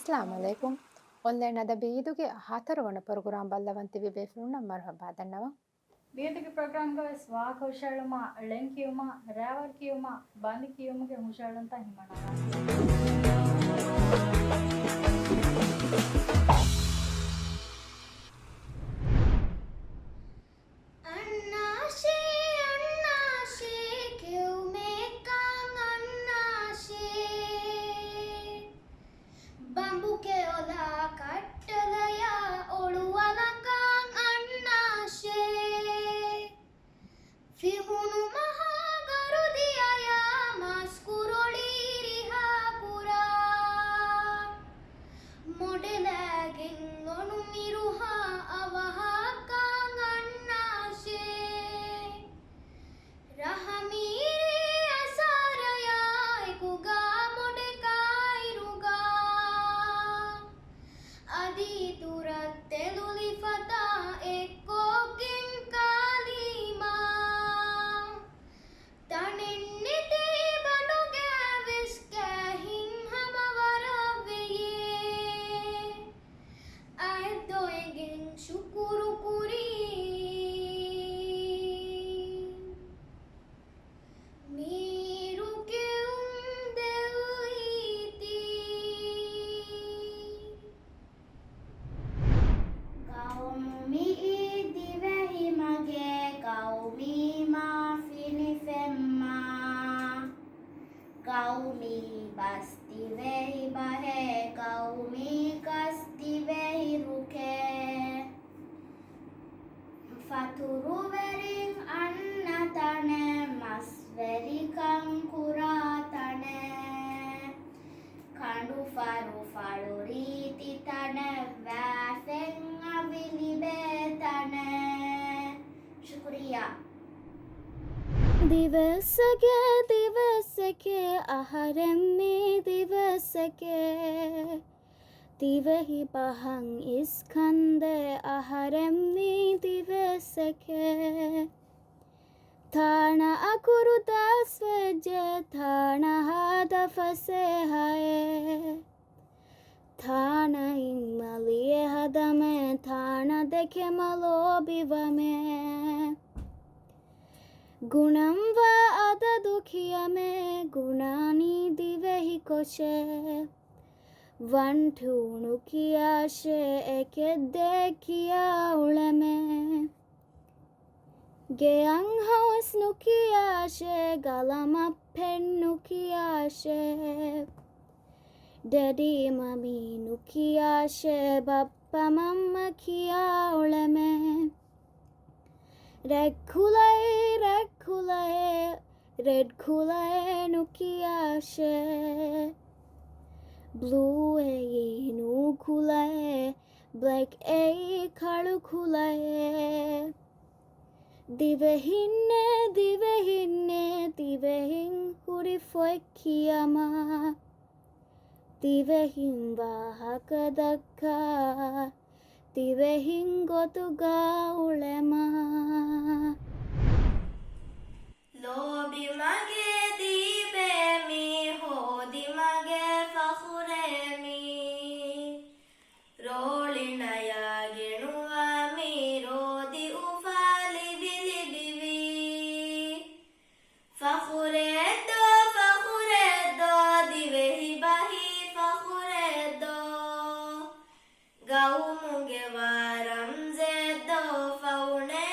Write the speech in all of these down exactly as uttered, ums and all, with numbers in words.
އައްސަލާމު ޢަލައިކުމް. އޮންލައިން އަދަބީ އީދުގެ ހަތަރު ވަނަ ޕްރޮގްރާމް ބައްލަވަން ތިބި ބޭފުޅުންނަށް މަރުޙަބާ ދަންނަވަން. މިއަދުގެ ޕްރޮގްރާމްގަ ވެސް ވާހަކަ ހުށައެޅުމާ، ޅެން ކިޔުމާ، ރައިވަރު ކިޔުމާ، ބަނދު ކިޔުމުގެ ހުށައެޅުންތައް ހިމަނާލާނަން. އަންނާށޭ، އަންނާށޭ، ކެއުމެއްކަން އަންނާށޭ. ބަނބު ކެއޮލާ ކައްޓަލަޔާ އޮޅުވަލަކަން އަންނާށޭ. ފިހުނު މަހާ ގަރުދިޔަޔާ މަސްކުރޮޅި ރިހާ ކުރާ. މޮޑެލާގެން އޮނު މިރުހާ އަވަހަކަށް އަންނާށޭ. ރަހަމީރި އަސާރަޔާ އެކުގާ މޮޑެކާއިރުގާ. އަދި އިތުރަށް ތެލުލިފަތާ އެއްކޮށްގެން ކާލީމާ. ތަނެއްނެތި ބަނޑުގައިވެސް ކާހިން ހަމަވަރަށްވެޔޭ. އައެއްދޯ އެނގެން ޝުކުރުކުރީ. މީރު ކެއުން ދެއުވީތީ. ގައުމީ ދިވެހި މަގޭ ގައުމީ މާފިނި ފެންމާ. ގައުމީ ބަސް ދިވެހި ބަހޭ ގައުމީ ގަސް ދިވެހި ރުކޭ. ފަތުރުވެރިން އަންނަ ތަނެއް، މަސްވެރިކަން ކުރާ ތަނެއް، ކަނޑުފަރު ފަޅުރީތި ތަނެއް، ވާފެން އަވި ލިބޭ ތަނެއް. ޝުކުރިއްޔާ. ދިވެއްސެކޭ، ދިވެއްސެކޭ، އަހަރެން މީ ދިވެއްސެކޭ. ދިވެހި ބަހަށް އިސްކަންދޭ އަހަރެން މީ ދިވެއްސެކޭ. ތާނަ އަކުރު ދަސްވެއްޖެ ތާނަ ހާދަ ފަސޭހައޭ. ތާނައިން މަލިއެ ހަދަމޭ ތާނަ ދެކެމަ ލޯބިވަމޭ. ގުނަންވާ އަދަދު ކިޔަމޭ ގުނާނީ ދިވެހި ކޮށޭ. ވަން ޓޫ ނުކިޔާށޭ އެކެއް ދޭއް ކިޔާ އުޅެމޭ. ގެއަށް ހައުސް ނުކިޔާށޭ ގަލަމަށް ޕެން ނުކިޔާށޭ. ޑެޑީ މަމީ ނުކިޔާށޭ ބައްޕަ މަންމަ ކިޔާ އުޅެމޭ. ރެޑް ކުލައޭ، ރެޑް ކުލައޭ، ރެޑް ކުލައޭ ނުކިޔާށޭ. ބްލޫ އެއީ ނޫ ކުލައޭ، ބްލެކް އެއީ ކަޅު ކުލައޭ. ދިވެހިންނޭ، ދިވެހިންނޭ، ދިވެހިން ހުރި ފޮތް ކިޔަމާ. ދިވެހިން ވާހަކަ ދައްކާ، ދިވެހިން ގޮތުގަ އުޅެމާ. ލޯބި މަގޭ ދީބޭ މީ، ހޯދި މަގޭ ފަޚުރޭ މީ. ރޯޅިނަޔާ ގެނުވާ މީ، ރޯދި އުފާ ލިބި ލިބިވީ. ފަޚުރޭ ދޯ، ފަޚުރޭ ދޯ، ދިވެހި ބަހީ ފަޚުރޭ ދޯ. ގައުމުގެ ވާ ރަމްޒޭ ދޯ، ފައުނޭ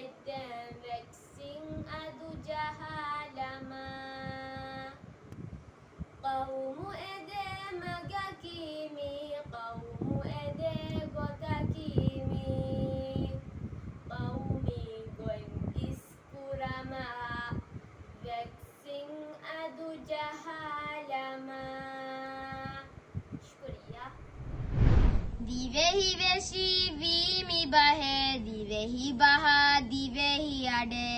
އެއްދެން ވެކްސިން އަދު ޖަހާލަމާ. ޤައުމު އެދޭ މަގަކީ މީ، ޤައުމު އެދޭ ގޮތަކީ މީ. ޤައުމީ ގޮތް އިސްކުރަމާ، ވެކްސިން އަދު ޖަހާލަމާ. ޝުކުރިއްޔާ. ދިވެހި ވެށި ވީ މި ބަހޭ، ދިވެހި ބަހާ ދިވެހި އަޑޭ،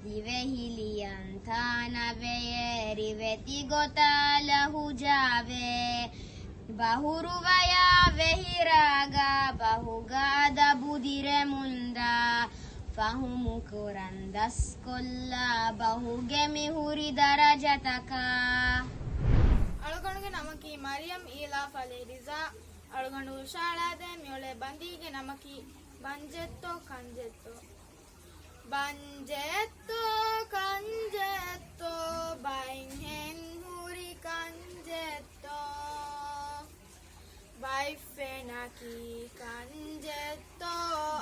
ދިވެހި ލިޔަންތާ ނަވެޔޭ، ރިވެތި ގޮތާ ލަހުޖާވޭ. ބަހުރު ވަޔާ ވެހިރާގާ، ބަހުގާ އަދަބު ދިރެމުންދާ، ފަހުމު ކުރަން ދަސްކޮށްލާ، ބަހުގެ މި ހުރި ދަރަޖަތަކާ. އަޅުގަނޑުގެ ނަމަކީ މަރިޔަމް އީލާފް އަލީ ރިޒާ. އަޅުގަނޑު ހުށަހަޅާދޭ މިއުޅޭ ބަނދީގެ ނަމަކީ ބަންޖެއްތޯ ކަންޖެއްތޯ. ބަންޖެއްތޯ ކަންޖެއްތޯ، ބައެއްހެން ހުރި ކަންޖެއްތޯ. ބައިފެނަކީ ކަންޖެއްތޯ،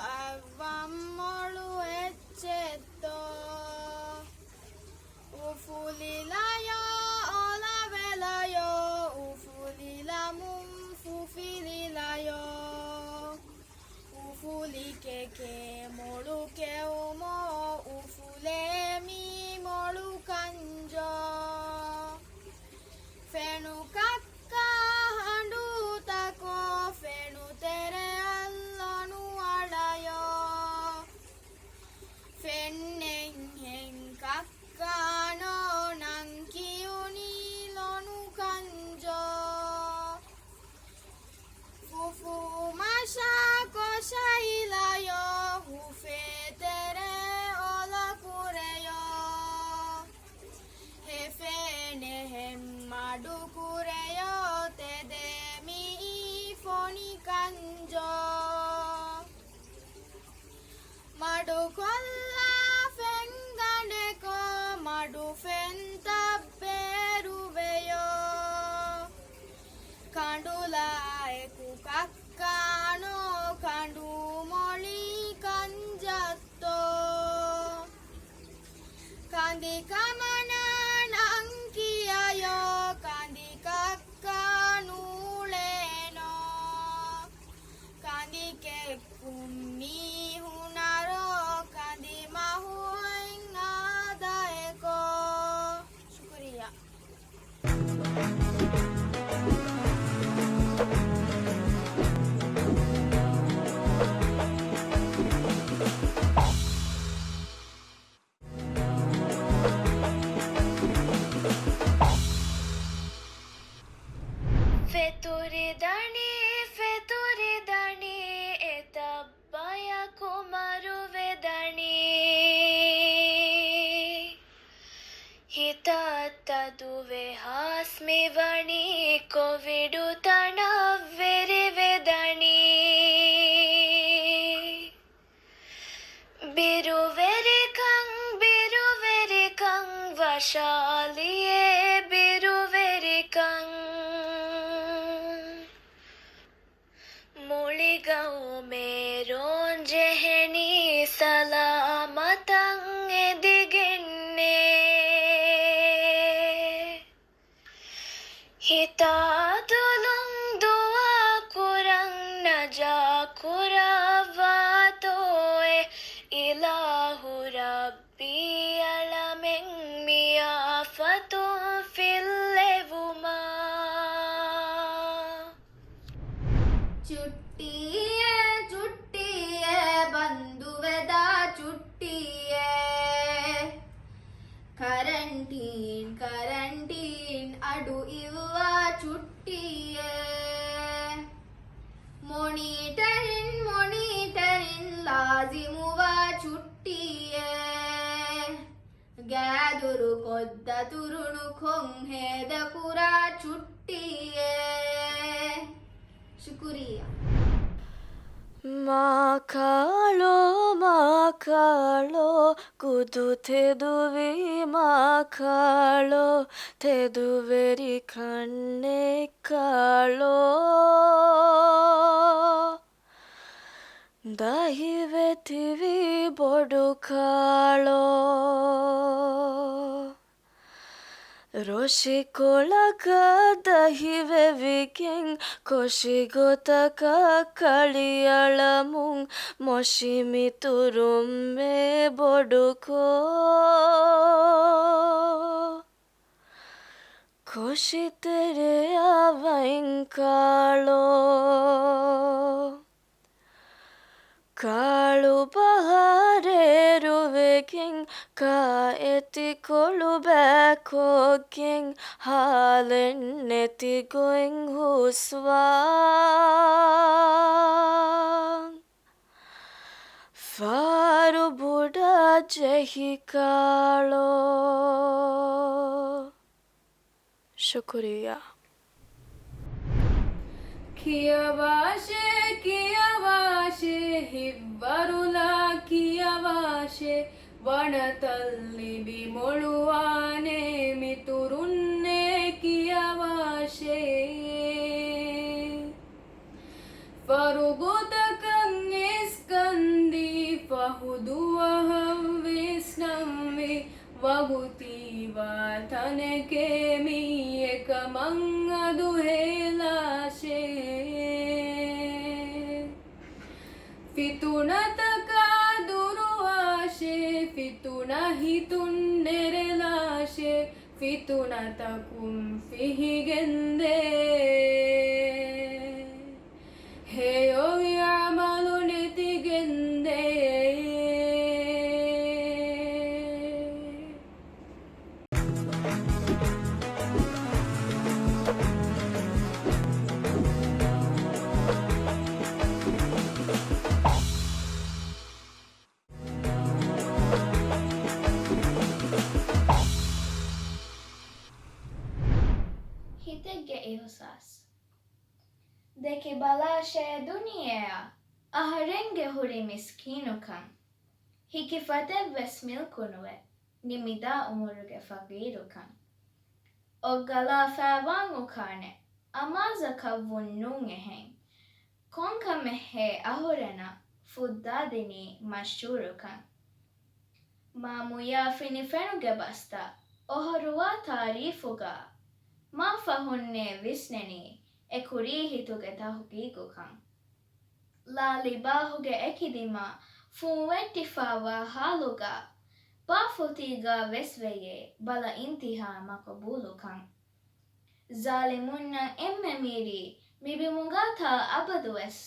އައްވަންމޮޅު އެއްޗެއްތޯ. އުފުލިލަޔޯ، އޮލަވެލަޔޯ، އުފުލިލަމުން ފުފިލިލަޔޯ. އުފުލި ކެކޭ މޮޅު ކެއުމޯ، އުފުލޭ މީ މޮޅު ކަންޖޯ. ފެނު ކައްކާ ހަނޑޫތަކޯ، ފެނު ތެރެއަށް ލޮނު އަޅަޔޯ. ފެންނެއްހެން ކައްކާނޯ، ނަން ކިޔުނީ ލޮނު ކަންޖޯ. ފުފޫ މަށާ ކޮށައިލަޔޯ، ހުފޭ ތެރޭ އޮލަކުރެޔޯ. ހެފޭނެހެން މަޑުކުރެޔޯ، ތެދޭ މިއީ ފޮނި ކަންޖޯ. މަޑުކޮށްލާ ފެންގަނޑެކޯ، މަޑު ފެންތައް ބޭރުވެޔޯ. ކަނޑުލާއެކު ކައްކާނޯ، ކަނޑޫ މޮޅީ ކަންޖައްތޯ. ކަނދި ކަމަނާ ނަން ކިޔަޔޯ، ކަނދި ކައްކާ ނޫޅޭނޯ. ކަނދި ކެއްކުން މީހުނަރޯ، ކަނދި މަހު އޮތް އާދައެކޯ. ޝުކުރިއްޔާ. ފެތުރިދަނީ، ފެތުރިދަނީ، އެތައް ބަޔަކު މަރުވެދަނީ. ހިތަށް ތަދުވެ ހާސް މިވަނީ، ކޮވިޑު ތަނަށް ވެރިވެދަނީ. ބިރުވެރިކަން، ބިރުވެރިކަން، ވަށާލިއޭ ބިރުވެރިކަން. މުޅިގައުމޭ ރޯން ޖެހެނީ، ސަލާމަތަށް އެދިގެންނޭ. ހިތާދުލުން ދުޢާ ކުރަން، ނަޖާ ކުރައްވާތޯއޭ އިލާހު ރައްބީ، އަޅަމެން މި އާފަތުން ފިއްލެވުމާ. ޗުއްޓީއޭ، ޗުއްޓީއޭ، ބަންދުވެދާ ޗުއްޓީއޭ. ކަރަންޓީން، ކަރަންޓީން، އަޑު އިއްވާ ޗުއްޓީއޭ. މޮނީޓަރިން، މޮނީޓަރިން، ލާޒިމުވާ ޗުއްޓީއޭ. ގާދުރު ކޮށް ދަތުރު ނުކޮށް ހޭދަކުރާ ޗުއްޓީއޭ. ޝުކުރިއްޔާ. މާކާޅޯ، މާކާޅޯ، ގުދު ތެދުވީ މާކާޅޯ، ތެދުވެރިކަން ނެތްކާޅޯ. ދަހިވެތިވި ބޮޑު ކާޅޯ. ރޮށިކޮޅަކަށް ދަހިވެވިގެން ކޮށިގޮތަކަށް ކަޅިއަޅަމުން މޮށި މިތުރުންމެ ބޮޑުކޮށް. ކޮށިތެރެއަށް ވައިން ކާޅޯ. ކާޅު ބަހަރޭރުވެގެން ކާއެތި ކޮޅު ބައިކޮށްގެން ހާލެއް ނެތި ގޮތް ހުސްވާން. ފާރު ބުޑަށް ޖެހި ކާޅޯ. ޝުކުރިއްޔާ. ކިޔަވާށޭ، ކިޔަވާށޭ، ހިތްވަރުލާ ކިޔަވާށޭ، ވަނަތައް ލިބި މޮޅުވާނޭ މިތުރުންނޭ ކިޔަވާށޭ. ފަރުގޯތަކަށް އިސްކަންދީ ފަހު ދުވަހަށް ވިސްނަންވީ، ވަގުތީ ވާ ތަނެކޭ މީ އެކަމަށް އަދު ހޭލާށޭ. ފިތުނަތަކާ ދުރުވާށޭ، ފިތުނަ ހިތުން ނެރެލާށޭ، ފިތުނަތަކުން ފިހިގެންދޭ. ހެޔޮވި އަމަލު ނެތިގެންދޭ. ހިތެއްގެ އިހުސާސް. ދެކިބަލާށޭ ދުނިޔެއަށް އަހަރެންގެ ހުރި މިސްކީނުކަން. ހިކިފަތެއްވެސް މިލްކުނުވެ، ނިމިދާ އުމުރުގެ ފަގީރުކަން. އޮއްގަލާފައިވާން އުކާނެ، އަމާޒަކަށް ވުންނޫން އެހެން. ކޮންކަމެއްހޭ އަހުރެނަށް ފުއްދާދިނީ މަޝްހޫރުކަން؟ މާ މުޔާ ފިނިފެނުގެ ބަސްތައް އޮހޮރުވާ ތާރީފުގަ، މާ ފަހުންނޭ ވިސްނެނީ އެ ކުރީ ހިތުގެ ތަހުގީގުކަން. ލާ ލިބާހުގެ އެކި ދިމާ ފޫންވެއްޓިފައިވާ ހާލުގަ، ބާފުތީގަ ވެސް ވެޔޭ ބަލަ އިންތިހާ މަޤުބޫލުކަން. ޒާލިމުންނަށް އެންމެ މީރީ މިބިމުގަ ތާ އަބަދުވެސް،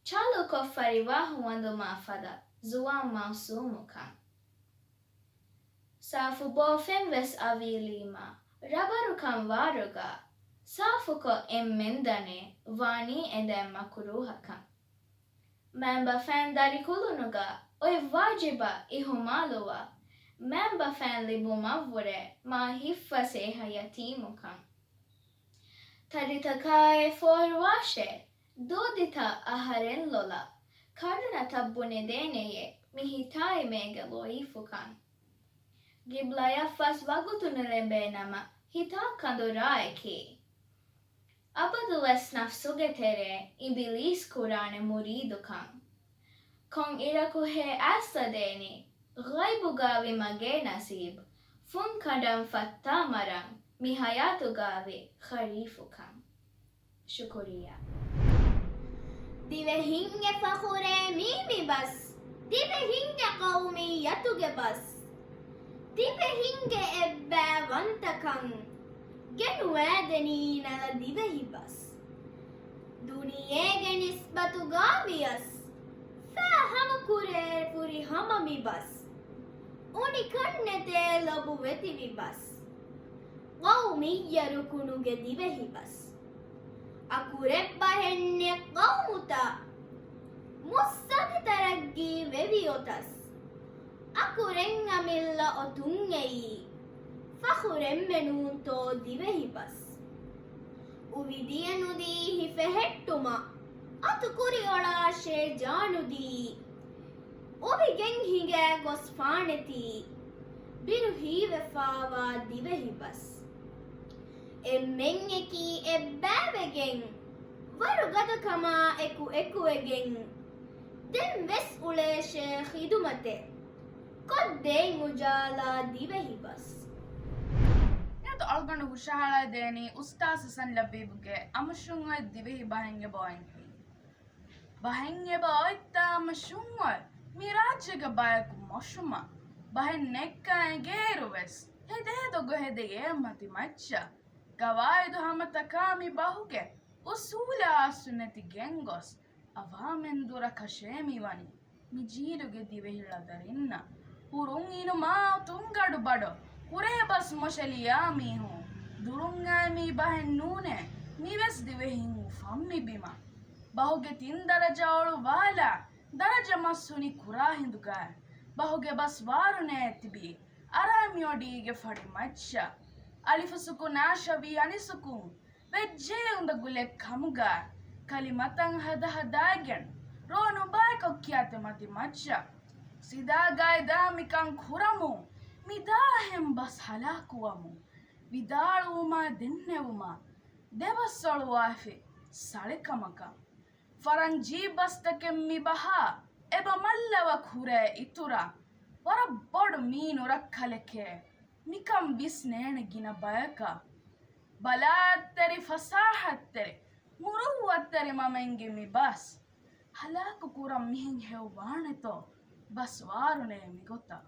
ޗާލުކޮށް ފަރިވާހު ވަންދުމާ ފަދަ ޒުވާން މައުސޫމުކަން. ސާފު ބޯފެން ވެސް އަވީލީމާ ރަބަރުކަން ވާރުގަ، ސާފުކޮށް އެންމެން ދަނޭ ވާނީ އެނދެން މަކުރޫހަކަން. މައިންބަފައިން ދަރިކުލުނުގަ އޮތް ވާޖިބަށް އިހުމާލުވާ، މައިންބަފައިން ލިބުމަށްވުރެ މާ ހިތްފަސޭހަ ޔަތީމުކަން. ތަރިތަކާއެ ފޯރުވާށޭ، ދޫދިތައް އަހަރެން ލޮލަށް، ކަރުނަތައް ބުނެދޭނެޔޭ މި ހިތާއި މޭގެ ލޯއިފުކަން. ގިބްލަޔަށް ފަސް ވަގުތު ނުލެނބޭ ނަމަ، ހިތާ ކަނދުރާއެކީ. އަބަދުވެސް ނަފްސުގެ ތެރޭ އިބިލީސް ކުރާނެ މުރީދުކަން. ކޮން އިރަކުހޭ އައިސްލަދޭނީ، ޣައިބުގާވި މަގޭ ނަސީބު، ފުންކަނޑަން ފައްތާ މަރަން، މި ހަޔާތުގާވި ޚަރީފުކަން. ޝުކުރިއްޔާ. ދިވެހިންގެ ފަޚުރޭ މީ މި ބަސް، ދިވެހިންގެ ޤައުމިއްޔަތުގެ ބަސް. ދިވެހިންގެ އެއްބައިވަންތަކަން ގެނުވައިދެނީ ނަލަ ދިވެހި ބަސް. ދުނިޔޭގެ ނިސްބަތުގާ ވިޔަސް، ފާހަމަކުރޭ ފުރިހަމަ މި ބަސް. އުނިކަން ނެތޭ ލޮބުވެތި މި ބަސް. ޤައުމިއްޔަ ރުކުނުގެ ދިވެހި ބަސް. އަކުރެއްބަހެއްނެއް ޤައުމުތައް، މުއްސަދި ތަރައްގީ ވެވި އޮތަސް. އަކުރެން އަމިއްލަ އޮތުން އެއީ، ފަޚުރެއްމެ ނޫންތޯ ދިވެހި ބަސް. އުވިދިޔަ ނުދީ ހިފެހެއްޓުމަށް، އަތު ކުރިއޮޅާށޭ ޖާނުދީ. އުވިގެން ހިނގައި ގޮސްފާނެތީ، ބިރު ހީވެފާވާ ދިވެހި ބަސް. އެންމެން އެކީ އެއްބައިވެގެން، ވަރުގަދަކަމާ އެކު އެކުވެގެން، ދެން ވެސް އުޅޭށޭ ޚިދުމަތެއް ކޮށްދޭން އުޖާލާ ދިވެހި ބަސް. އަދި އަޅުގަނޑު ހުށަހަޅައިދޭނީ އުސްތާޒު ހަސަން ލަބީބުގެ އަމަށުން އޮތް ދިވެހި ބަހެއް އެބަ އޮތް. ބަހެއް އެބަ އޮތްތާ އަމަށުން އޮތް މި ރާއްޖޭގެ ބަޔަކު މޮށުމަށް، ބަހެއް ނެއްކާ އެނގޭއިރު ވެސް ހެދޭ ދޮގު ހެދޭ މަތި މައްޗަށް. ގަވާއިދު ހަމަތަކާ މި ބަހުގެ އުސޫލާ އަސްލު ނެތި ގެންގޮސް، އަވާމެން ދުރަކަށޭ މިވަނީ މި ޖީލުގެ ދިވެހި ޅަދަރިންނަށް. ހުރުން އިނުމާ ތުންގަޑު ބަޑޮ ކުރޭ ބަސް މޮށެލިޔާ މީހުން. ދުރުން އައި މީ ބަހެއް ނޫނޭ، މިވެސް ދިވެހިން އުފަން މި ބިމަށް. ބަހުގެ ތިން ދަރަޖަ އޮޅުވާލާ، ދަރަޖަ މަސް ހުނި ކުރާ ހިނދުގައި، ބަހުގެ ބަސް ވާރުނޭ ތިބީ، އަރާ މިއޮޑީގެ ފަޑި މައްޗަށް. އަލިފު ސުކުނާ ޝަވީ އަނިސުކުން ވެއްޖެ އުނދަގުލެއް ކަމުގަ، ކަލިމަތައް ހަދަ ހަދައިގެން، ރޯ ނުބައިކޮށް ކިޔާތެ މަތި މައްޗަށް. ސިދާގައި ދާ މިކަން ކުރަމުން، މި ދާހެން ބަސް ހަލާކުވަމުން. ވިދާޅުވުމާ ދެންނެވުމާ، ދެބަސް އޮޅުވާފި ސަޅިކަމަކަށް. ފަރަންޖީ ބަސްތަކެއް މި ބަހާ، އެބަ މައްލަވަ ކުރޭ އިތުރަށް. ވަރަށް ބޮޑު މީނު ރައްކަލެކޭ، މިކަން ވިސްނޭނެ ގިނަ ބަޔަކަށް. ބަލާތްތެރި ފަސާހަތްތެރި، މުރުއްވަތްތެރި މަމެންގެ މި ބަސް. ހަލާކު ކުރަން މިހެން ހެޔޮ ވާނެތޯ؟ ބަސް ވާރުނޭ މިގޮތަށް.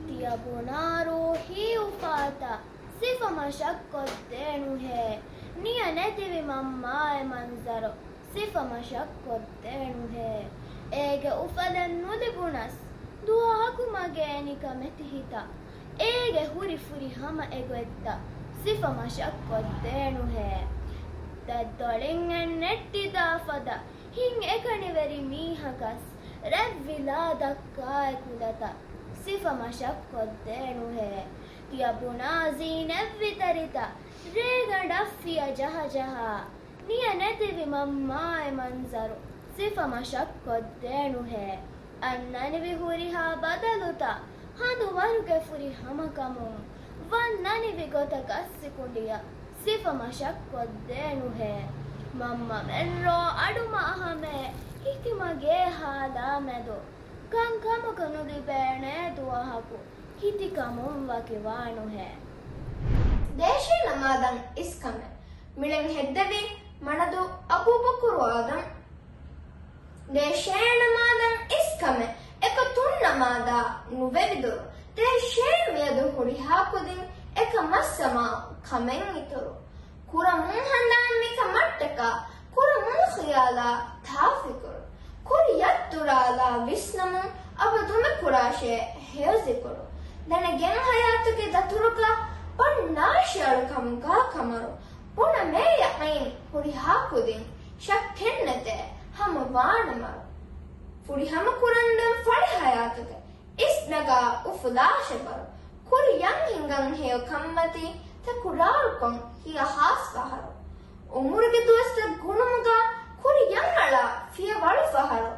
ތިޔަ ބުނާ ރޫހީ އުފާތަށް ސިފަ މަށަށް ކޮށްދޭނުހޭ. ނިޔަ ނެތިވި މަންމާއެއް މަންޒަރު ސިފަ މަށަށް ކޮށްދޭނުހޭ. އޭގެ އުފަލެއް ނުލިބުނަސް ދުވަހަކު މަގޭ ނިކަމެތި ހިތަށް. އޭގެ ހުރި ފުރި ހަމަ އެގޮތްތައް ސިފަ މަށަށް ކޮށްދޭނުހޭ. ދަތްދޮޅިން އެއް ނެއްޓިދާ ފަދަ ހިތް އެކަނިވެރި މީހަކަސް ރެއްވިލާ ދައްކާ އެ ކުލަތައް ސިފަ މަށަށް ކޮށްދޭނުހޭ. ތިޔަ ބުނާ ޒީނެއްވި ތަރިތައް ރޭގަނޑަށް ފިޔަ ޖަހަޖަހާ، ނިޔަ ނެތިވި މަންމާއެއް މަންޒަރު ސިފަ މަށަށް ކޮށްދޭނުހޭ. އަންނަނިވި ހުރިހާ ބަދަލުތައް ހަނދުވަރުގެ ފުރި ހަމަކަމުން، ވަންނަނިވި ގޮތަކަށް ސިކުނޑިއަށް ސިފަ މަށަށް ކޮށްދޭނުހޭ. މަންމަމެން ރޯ އަޑުމަ އަހަމޭ ހިތި މަގޭ ހާލާ މެދު، ކަންކަމަކަށް ނުލިބޭނޭ ދުވަހަކު ހިތިކަމުން ވަކިވާނުހޭ. ދޭށޭ ނަމާދަށް އިސްކަމެއް. މިޅެން ހެއްދެވި މަނަދޫ އަބޫބަކުރު އާދަމް. ދޭށޭ ނަމާދަށް އިސްކަމެއް، އެކަ ތުން ނަމާދާ ނުވެވިދުރު. ދޭށޭ މިއަދު ހުރިހާ ކުދިން އެކަ މައްސަމާ ކަމެއް އިތުރު. ކުރަމުން ހަނދާން މިކަމަށްޓަކާ، ކުރަމުން ޚިޔާލާ ތާ ފިކުރު. ކުރިޔަށް ދުރާލާ ވިސްނަމުން އަބަދުމެ ކުރާށޭ ހެޔޮ ޒިކުރު. ދަނެގެން ހަޔާތުގެ ދަތުރުގަ ބަންނާށި އަޅުކަމުގާ ކަމަރު. ބުނަމޭ ޔަޤީން ހުރިހާ ކުދިން ޝައްކެއްނެތޭ ހަމަ ވާނަމަރު. ފުރިހަމަ ކުރަންދެން ފަޅި ހަޔާތުގެ އިސްނަގާ އުފުލާށެބަރު. ކުރިޔަށް ހިނގަން ހެޔޮ ކަންމަތީ ތަކުރާރުކޮށް ހިޔަ ހާސް ފަހަރު. އުމުރުގެ ދުވަސްތައް ގުނުމުގަ ކުރިޔަށް އަޅާ ފިޔަވަޅު ފަހަރު.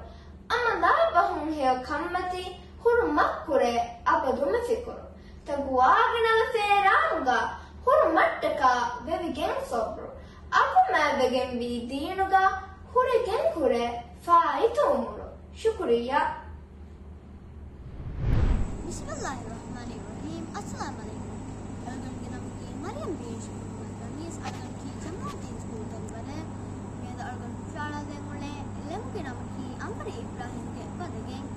އަމަލާ ބަހުން ހެޔޮ ކަންމަތީ ހުރުމަށް ކުރޭ އަބަދުމެ ފިކުރު. ތަގުވާގެ ނަލަ ފޭރާމުގަ ހުރުމަށްޓަކާ ވެވިގެން ސޮބްރު. އަގުމާވެގެން ވީ ދީނުގަ ހުރެގެން ކުރޭ ފާއިތު އުމުރު. ޝުކުރިއްޔާ. ބިސްމިއްލާހި ރަޙްމާނި ރަޙީމް. އައްސަލާމް ޢަލައިކުމް. އަޅުގަނޑުގެ ނަމަކީ މަރިޔަމް ބީން ޝުކުރު މަދްރަނީސް. އަޅުގަނޑަކީ ޖަމާލްދީން ސްކޫލް ދަރިވަރެއް. މިއަދު އަޅުގަނޑު ހުށައަޅާދޭން އުޅޭ ޅެމުގެ ނަމަކީ އަންވަރު އިބްރާހީމްގެ ފަދަ ގެން.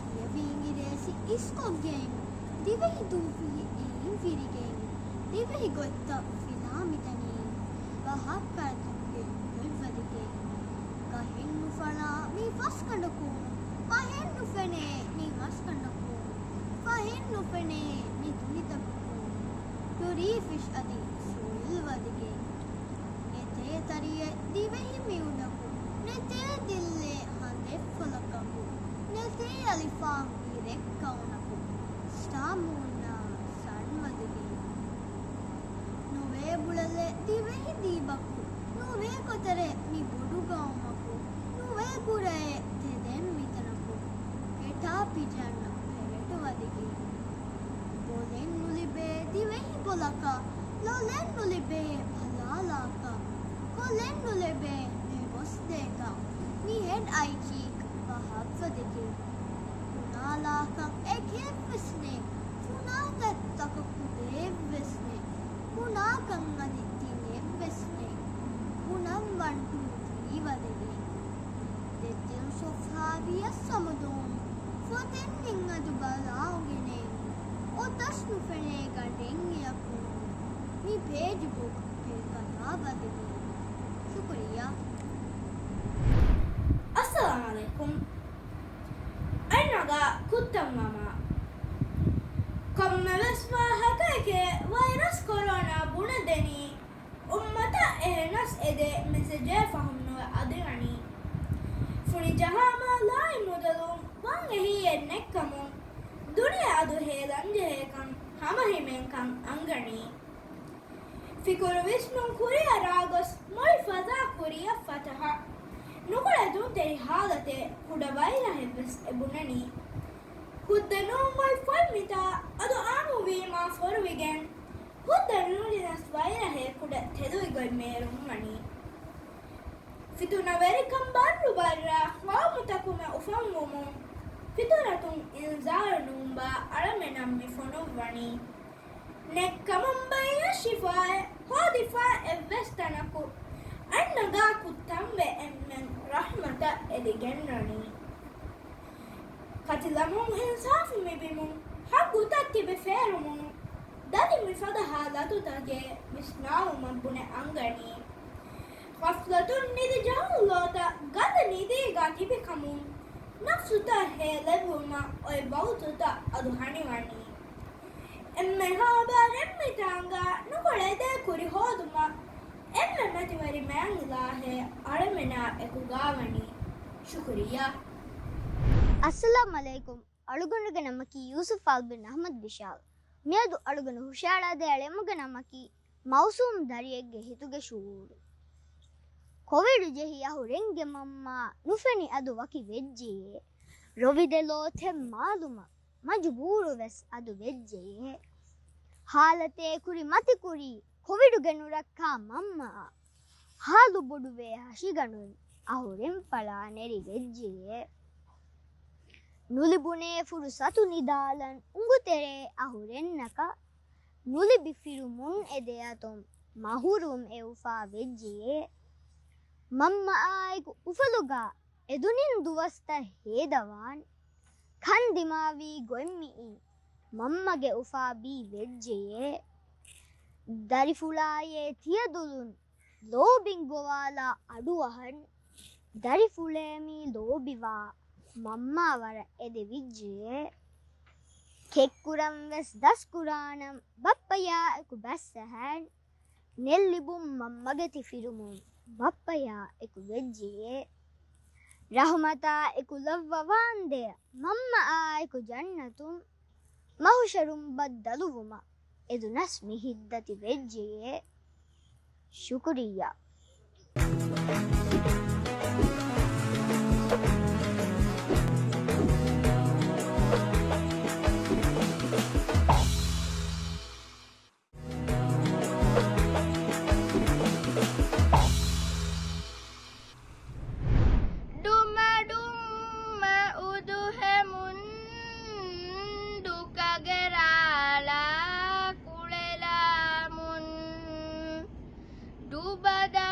ކިޔެވި އިނގިރޭސި އިސްކޮށްގެން، ދިވެހި ދޫފިލި އެއިން ފިރިގެން، ދިވެހި ގޮތްތައް ފިލާ މިތަނީ، ވަހަށް ކައިތުންގެ ގޮތްވަދެގެން. ގަހެއް ނުފަޅާ މި ފަސްގަނޑަކުން، ފަހެއް ނުފެނޭ މި މަސްގަނޑަކުން، ފަހެއް ނުފެނޭ މި ދުނިތަކަކުން. ތޮރީ ފިޝް އަދި ސޮއިލް ވަދެގެން. ނެތޭ ތަރިއެއް ދިވެހި މިއުނަކު، ނެތޭ ދިއްލޭ ހަނދެއްފުޅަކަކު، ނެތޭ އަލިފާން ހިރެއް ކައުނަކު، ސްޓާ މޫންނާ ސަން ވަދެގެން. ނުވޭ ބުޅަލެއް ދިވެހި ދީބަކު، ނުވޭ ކޮތަރެއް މި ބޮޑު ގައުމަކު، ނުވޭ ގުރައެއް ތެދެއް މިތަނަކު، ހެޓާ ޕިޖަން ޕެރެޓް ވަދެގެން. ބޮލެއް ނުލިބޭ ދިވެހި ބޮލަކަށް، ލޮލެއް ނުލިބޭ ބަލާލާކަށް، ކޮލެއް ނުލެބޭ މި ބޮސްދޭކަށް، މި ހެޑް އައިޗީކް ބަހައްވަދެގެން. ބުނާލާކަށް އެކެއްވެސް ނެތް، ފުނާތައް ތަކަކު ދެއެއްވެސް ނެތް، ބުނާކަން އަދި ތިނެއްވެސް ނެތް، ބުނަން ވަން ޓޫ ތްރީ ވަދެގެން. ދެތިން ސޮފްހާ ވިޔަސް އަމުދުން، ފޮތެއް ނެތް އަދު ބަލާގެނެއް، އޮތަސް ނުފެނޭ ގަނޑެއް އެއަކުން، މި ޕޭޖް ބުކް ހެއްކަތާ ވަދެވޭ. ޝުކުރިއްޔާ. އައްސަލާމް ޢަލައިކުމް. އަތްނަގާ ކުއްތަން ވަމާ. ކޮންމެވެސް ވާހަކައެކޭ ވައިރަސް ކޮރޯނާ ބުނެދެނީ އުއްމަތަށް އެހެނަސް އެދޭ މެސެޖޭ ފަހުމްނުވެ އަދިވަނީ. ފުނި ޖަހާމާ ލާއި މުދަލުން ވަން އެހީއެއް ނެއްކަމުން ދުނިޔެ އަދު ހޭލަންޖެހޭކަން ހަމަހިމޭންކަން އަންގަނީ. ފިކުރު ވިސްނުން ކުރިއަރާގޮސް މުޅި ފަޒާ ކުރިއަށް ފަތަހަ. ނުކުޅެދުންތެރި ހާލަތެއް ކުޑަ ވައިރަހެއްވެސް އެބުނަނީ. ހުއްދަ ނޫން ގޮތް ފޮތް މިތާ އަދު އާންމުވީމާ ފޮރުވިގެން، ހުއްދަ ނުލިނަސް ވައިރަހެއް ކުޑަ ތެދުވި ގޮތް މޭރުން ވަނީ. ފިތުނަވެރިކަން ބައްރުބައްރާ ޤައުމުތަކުމެ އުފަންވުމުން، ފިޠުރަތުން އިންޒާރު ނޫންބާ އަޅަމެނަށް މި ފޮނުއްވަނީ. ނެއްކަމުން ބައްޔަށް ޝިފާއެއް ހޯދިފާ އެއްވެސް ތަނަކު، އަތްނަގާ ކުއްތަންވެ އެންމެން ރަޙްމަތަށް އެދިގެންނަނީ. ކަތިލަމުން އިންސާފު މިބިމުން، ޙައްޤުތައް ތިބި ފޭރުމުން، ދަތި މިފަދަ ޙާލަތުތަކެއް ވިސްނާލުމަށް ބުނެ އަންގަނީ. ޣަފްލަތުން ނިދި ޖަހުލު ލޯތައް ގަދަ ނިދީގާ ތިބިކަމުން، ނަފްސުތައް ހޭލެއްވުމަށް އޮތް ވަގުތުތައް އަދު ހަނިވަނީ. އެންމެހާ ބާރެއް މިތާނގާ ނުކުޅެދޭ ކުރި ހޯދުމަށް އެންމެ މަތިވެރި މާތް އިލާހެއް އަޅަމެނާ އެކުގާވަނީ. ޝުކުރިއްޔާ. އައްސަލާމް ޢަލައިކުމް. އަޅުގަނޑުގެ ނަމަކީ ޔޫސުފް އާލްބިން އަޙްމަދު ބިޝާލް. މިއަދު އަޅުގަނޑު ހުށައަޅާދޭ އަޅެމުގެ ނަމަކީ މައުސޫމް ދަރިއެއްގެ ހިތުގެ ޝުޢޫރު. ކޮވިޑު ޖެހި އަހުރެންގެ މަންމާ ނުފެނި އަދު ވަކި ވެއްޖެޔޭ. ރޮވިދެލޯ ތެއް މާލުމަށް މަޖުބޫރު ވެސް އަދު ވެއްޖެޔޭ. ހާލަތޭ ކުރި މަތިކުރީ ކޮވިޑުގެ ނުރައްކާ މަންމައަށް. ހާލު ބޮޑުވޭ ހަށިގަނޑުން އަހުރެން ފަޅާ ނެރި ވެއްޖެޔޭ. ނުލިބުނޭ ފުރުސަތު ނިދާލަން އުނގުތެރޭ އަހުރެންނަކަށް. ނުލިބި ފިރުމުން އެދެއަތުން މަހުރޫމް އެއުފާ ވެއްޖެޔޭ. މަންމައާއެކު އުފަލުގަ އެދުނިން ދުވަސްތައް ހޭދަވާން. ކަން ދިމާވީ ގޮތް މިއީ މަންމަގެ އުފާ ބީ ވެއްޖެޔޭ. ދަރިފުޅާޔޭ ތިޔަދުލުން ލޯބިން ގޮވާލާ އަޑުއަހަން. ދަރިފުޅޭ މީ ލޯބިވާ މަންމާ ވަރަށް އެދެވިއްޖެޔޭ. ކެއްކުރަން ވެސް ދަސްކުރާނަން ބައްޕަޔާއެކު ބަސްއަހަން. ނެއްލިބުން މަންމަގެ ތިފިރުމުން ބައްޕަޔާ އެކު ވެއްޖެޔޭ. ރަޙުމަތާ އެކު ލައްވަވާންދޭ މަންމައާ އެކު ޖަންނަތުން. މަޙުޝަރުން ބައްދަލުވުމަށް އެދުނަސް މި ހިތްދަތި ވެއްޖެޔޭ. ޝުކުރިއްޔާ. ޑުމަޑުމަ އުދުހެމުން ދުކަގެ ރާޅާ ކުޅެލާމުން ޑުބަދަ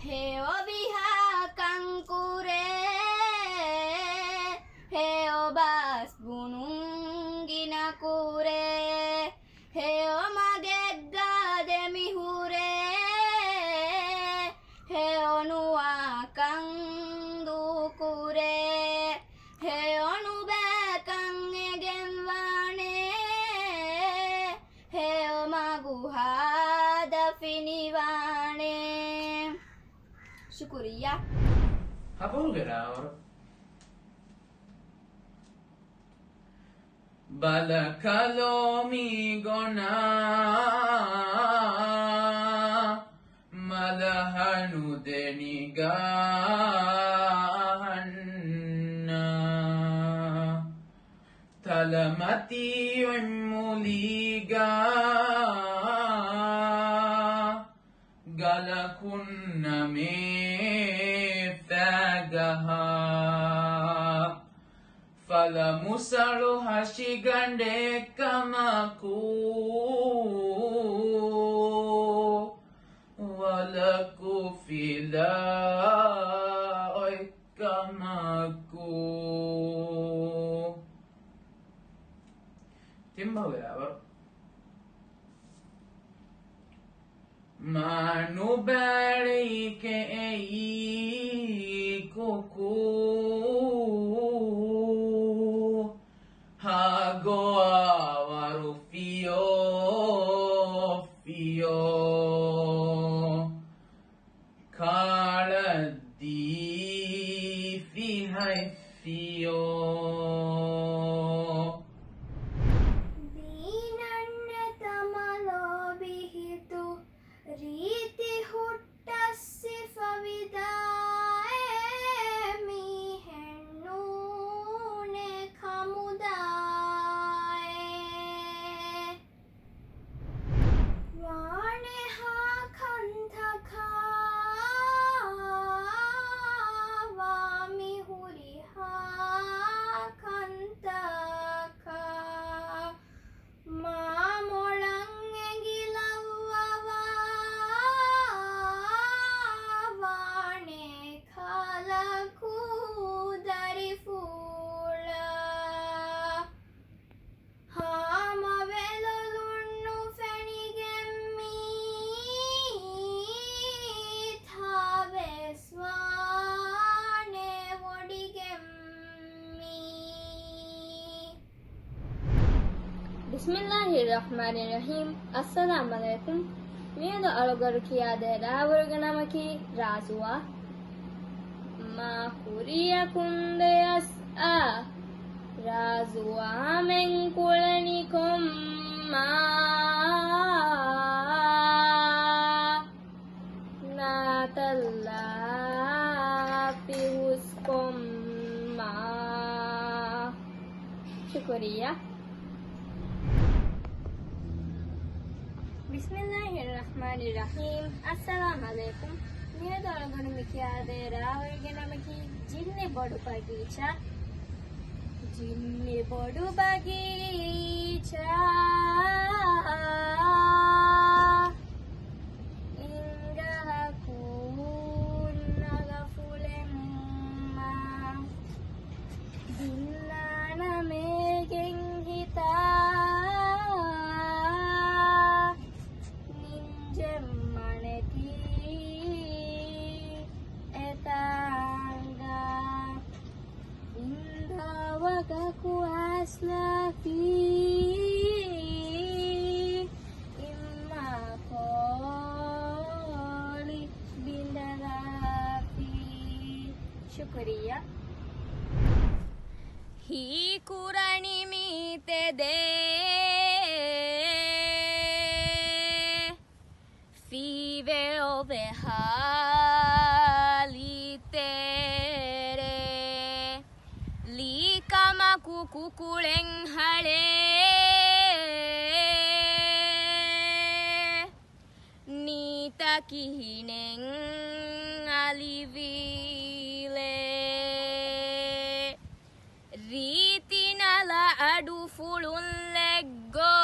ހެޔޮ ވިހާ ކަން ކުރޭ، ހެޔޮ ބަސް ބުނުން ގިނަ ކުރޭ، ހެޔޮ މަގެއްގާ ދެމިހުރޭ، ހެޔޮ ނުވާ ކަން ދޫކުރޭ، ހެޔޮ ނުބައި ކަން އެގެންވާނޭ، ހެޔޮ މަގު ހާދަ ފިނިވާނޭ. ޝުކުރިއްޔާ. ހަބަރުގެ ރާވަރު. ބަލަ ކަލޯ މީ ގޮނާ، މަލަހަ ނުދެނިގާ އަހަންނާ. ތަލަމަތީ އޮތްމުލީގާ، ގަލަކުންނަމޭ ފައިގަހާ. ފަލަމުސަޅު ހަށިގަނޑެއް ކަމަކު، ވަލަކު ފިލާ އޮތް ކަމަކު. ތިންބަހުގެ ރާވަރު. މާ ނުބައިޅި ކެއެއީ ކުކު، ހާގޮވާވަރު ފިޔޯ ފިޔޯ. ކާޅަށްދީ ފިހައި ފިޔޯ. ދީނަންނެތަ މަލޯ ބިހިތު، ރީތި ހުއްޓައްސިފަ ވިދާއޭ، މީހެއް ނޫނޭ ކަމުދާއޭ. ވާނެހާ ކަންތަކާ ވާ މި ހުރިހާ ކަންތަކާ، މާ މޮޅަށް އެނގިލައްވަވާ، ވާނެ ކަލަކު ދަރިފުޅާ. ހާމަވެލޮލުން ނުފެނިގެން މީތާވެސް ވާނެ ވޮޑިގެން މީ. ބިސްމިއްލާހި ރަޙްމާނި ރަޙީމް. އައްސަލާމް ޢަލައިކުމް. މިއަދު އަޅުގަނޑު ކިޔާދޭ ރާވަރުގެ ނަމަކީ ރާޒުވާ. މާ ކުރިޔަކުން ދެޔަސް އާ، ރާޒުވާމެން ކުޅެނިކޮށް މާ، ނާތައްލާ ފިހުސްކޮށް މާ. ޝުކުރިއްޔާ. ބިސްމިއްލާހި ރަޙްމާނި ރަޙީމް. އައްސަލާމް ޢަލައިކުމް. މިއަދު އަޅުގަނޑު މި ކިޔާދޭ ރާވަރުގެ ނަމަކީ ޖިންނި ބޮޑު ބަގީޗާ. ޖިންނި ބޮޑު ބަގީޗާ، އިންގަހަކު ނަގަފުޅެއް މާ. ދިންނާނަމޭގެން ހިތާ، ނިންޖެއް މަނެތީ އެތާނގާ. ވިންދާ ވަގަކު އަސްލަކީ، އިއްމާ ކޯޅި ބިނދަލާފި. ޝުކުރިއްޔާ. ހީކުރަނީ މީތެދޭ، ފީވެއޮވެ ހާލި ތެރޭ، ލީކަމަކު ކުކުޅެން ހަޅޭ. ނީތަ ކިހިނެއް އަލިވީލޭ؟ ރީތި ނަލަ އަޑުފުޅުން ލެއްގޯ.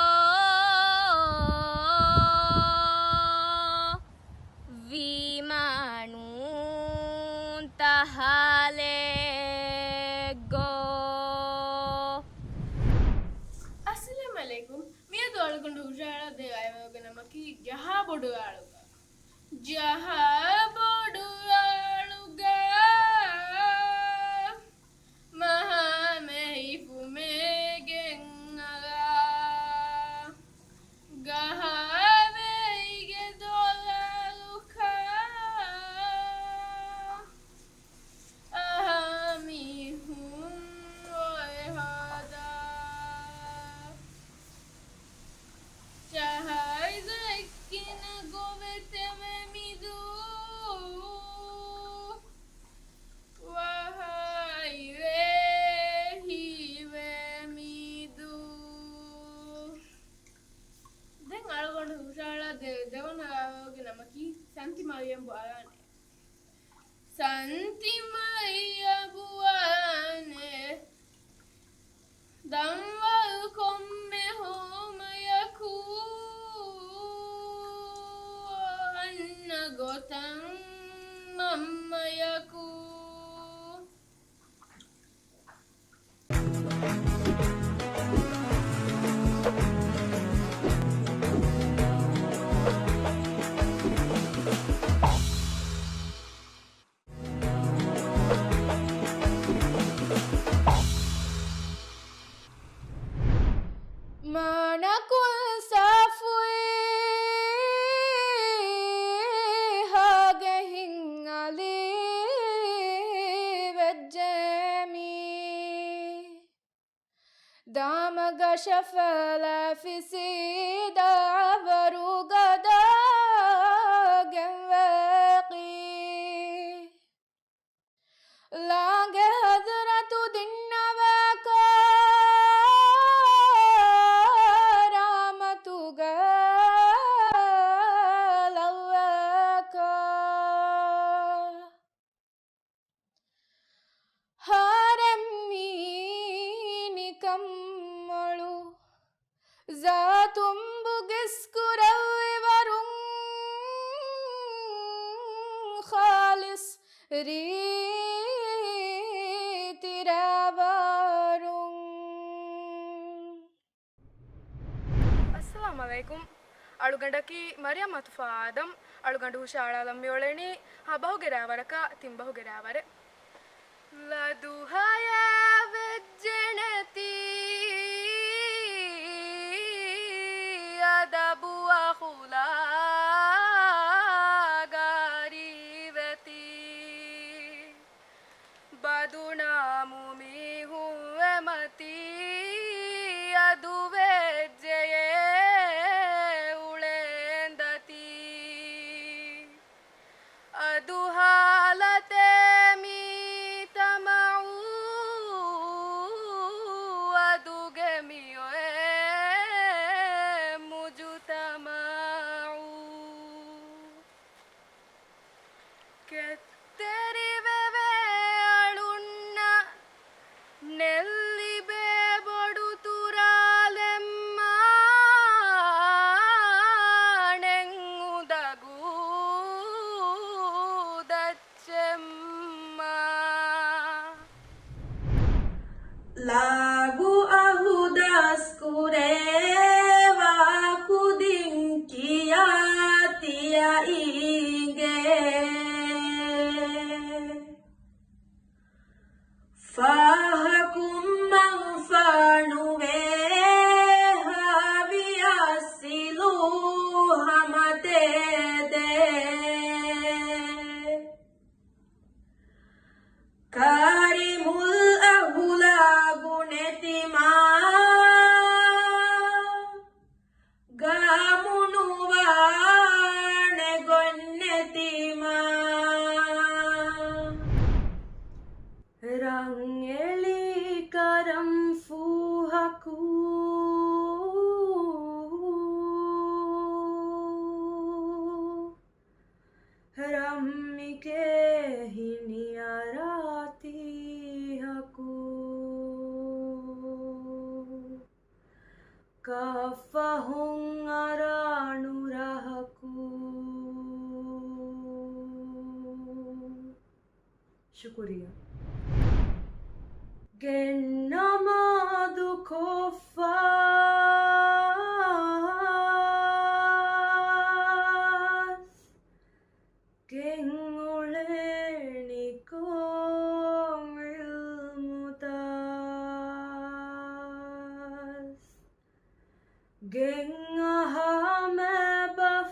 ޖަހާ ބޮޑު އަޅުގަ. ޖަހާ ބޮޑު އަޅުގަ. މަހާ މެހިފުމޭގެން އަރާ. ގަހާވެއިގެ ދޮލަލުކާ. އަހާ މީހުން އޮއެ ހޯދާ. ޖަހާއި ދެއްކިނަ ގޮވެތެވެ މިދޫ. ވަހާއިވޭ ހީވޭ މީދޫ. ދެން އަޅުގަނޑު ހުށަހަޅާ ދެ-، ދެވަނަ ރާވަރުގެ ނަމަކީ ސަންތި މަރިޔަމް ބުއާނެ. ސަންތި މަރިޔަމް ބުއާނެ. ދަންވަރު ކޮންމެ ހޯމަޔަކު. އަންނަ ގޮތަށް މަންމަޔަކު. މާނަކުން ސާފުވި ހާގެ ހިތް އަލި ވެއްޖެ މީ. ދާމަގަށަ ފަލާފިސީ ދާވަރުގަ ދާގެން ވަކީ. ލާގެ ހަޟްރަތު ދިންނަވާކާ ރާމަތުގަ ލައްވާކާ. ހާރެއް މީ ނިކަން މޮޅު ޒާތުން ބުގިސް ކުރެއްވިވަރުން ޚާލިޞް ރީތި ރާވަރުން. އައްސަލާމު ޢަލައިކުމް. އަޅުގަނޑަކީ މަރިޔަމް އަތުފާ އާދަމް. އަޅުގަނޑު ހުށައަޅާލަން މިއުޅެނީ ހަ ބަހުގެ ރާވަރަކާ ތިން ބަހުގެ ރާވަރެއް. ލަދުހަޔާ ވެއްޖެނެތީ އަދަބު އަޚުލާގާ ރީވެތީ. ބަދުނާމު މީހުން އެމަތީ އަދު ވެއްޖެޔޭ އުޅޭނދަތީ. އަދު ހާލަތޭ މީ ތަމަޢު އަދުގެ މިއޮތް މުޖުތަމަޢު. ކެތްތެރިވެވޭ އަޅުންނަށް ނެއްލިބޭ ބޮޑު ތުރާލެއް މާނެ އުނދަގޫ ދައްޗެއް މާ. ލާގު އަހުދަސް ކުރޭވާ ކުދިން ކިޔާ ތިޔައީގެ. ފާހަކުން މަންފާނުވޭ ހާވިޔަސް ސިލޫ ހަމަތޭދޭ. ކާރިމުލް އަހުލާގު ނެތިމާ، ގާމުނުވާނެ ގޮތްނެތިމާ. ރަންއެޅި ކަރަންފޫހަކު ރަންމިކޭ ހިނިއަރާތީހަކު، ކާފަހުން އަރާ ނުރަހަކު. ޝުކުރިއްޔާ. ގެންނަމާދު ކޮށްފަ. ހަމަ ބަފާބާސް